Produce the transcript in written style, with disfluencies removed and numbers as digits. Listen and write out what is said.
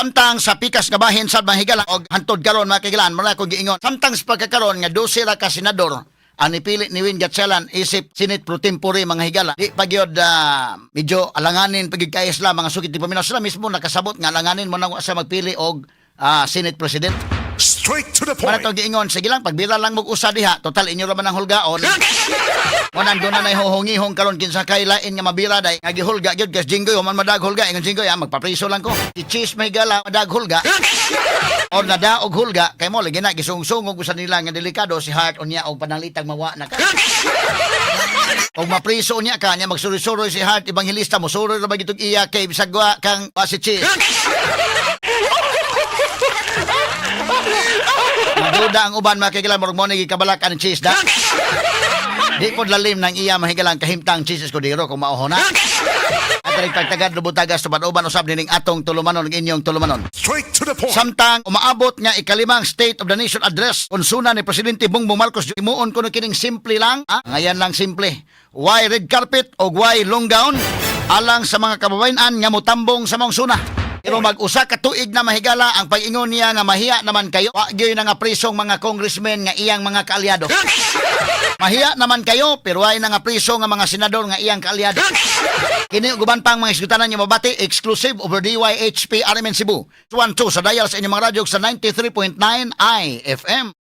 Samtang sa pikas nga bahin sa mga higala og hantod karon, mga kahigalaan, mura ko giingon. Samtang sa pagkakaron nga 12 ra ka senador ang nipili ni Win Gatchalian isip Senate pro tempore, mga higala. Di pa gyud, medyo alanganin pagid kay sila, mga sukit di paminaw. Sila mismo nakasabot nga alanganin mo nang wa sa magpili og Senate President. Straight to the Mao point. to giingon, sige lang, pagbira lang mo usa diha, total inyo ra man ang hulgaon. Mo nang doon na nay huhungihong karon kinsa kay lain nga mabira day nga gihulga gyud kay Jinggoy human madag hulga. Ingon Jinggoy, ah, magpapriso lang ko. Si Chiz may gala madag hulga or nadaog hulga kay mo lagi na gisungsungog ko sa nila nga delikado si Heart unya og panalitag mawa na ka. Og mapriso niya ka niya, magsuroy-suroy si Heart Evangelista, mosuroy ra ba gitog iya kay bisag wa kang wa si Chiz. Maduda ang uban, mga kahigalaan, murag mo ni gikabalak ang Chiz da. Di po lalim ng iya mahigalang kahimtang Chiz Escudero kung mauho na. At rin pagtagad lubutagas tuban-uban usab nining atong tulumanon ug inyong tulumanon. Straight to the point. Samtang umaabot nga ikalimang State of the Nation Address konsuna ni Presidente Bongbong Marcos, himuon kuno kining simple lang, ah, ngayan lang simple. Why red carpet o why long gown alang sa mga kababayan nga motambong sa maong suna? Pero mag-usa ka tuig na, mahigala, ang pag-ingon niya nga mahiya naman kayo. Wa gyud na nga prisong mga congressmen nga iyang mga kaalyado. Mahiya naman kayo pero ay na nga priso nga mga senador nga iyang kaalyado. Kini ug uban pang mga isgutanan niyo mabati exclusive over DYHP RMN Cebu. 12 sa dial sa inyong mga radyo sa 93.9 IFM.